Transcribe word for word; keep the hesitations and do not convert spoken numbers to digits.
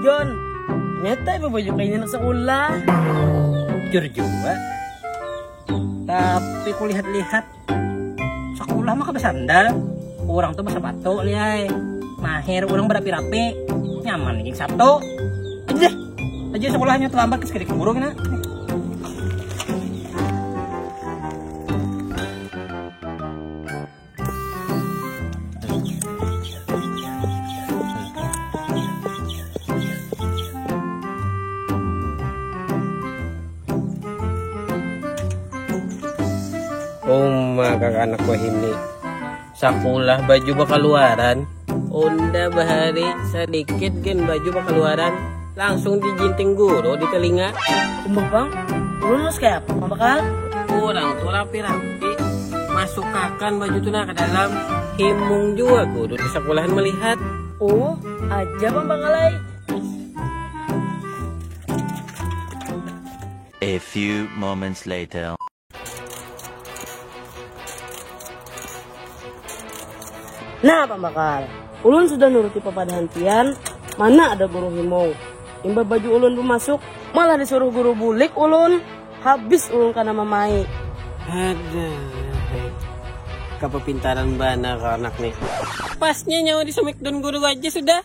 Don, nyata ibu baju kayak anak sekolah. Jujur juga. Tapi kulihat-lihat, sekolah mah kada sandal. Orang tuh bersepatu, liai. Mahir orang berapi-rapi, nyaman nih satu. Aja deh. Aja sekolahnya terlambat ke sekali guru kena. Uma kakanak wahini, sakulah baju bakaluaran. Unda bahari sadikit gen baju bakaluaran, langsung dijinting guru di telinga. Kumbah pang, ulun harus kayak apa pang bakal? Kurang tuh rapi-rapi, masukakan baju tuh nah ke dalam. Himung jua guru di sekolahan melihat. Oh, aja pang bakal ai. A few moments later. Nah, pambakal, ulun sudah nuruti papadahan pian. Mana ada guru himung, imbah baju ulun bemasuk, malah disuruh guru bulik ulun. Habis ulun kana mamai. Ada. Kapapintaran bana kau anak nih. Pasnya nyawa di smackdown guru aja sudah.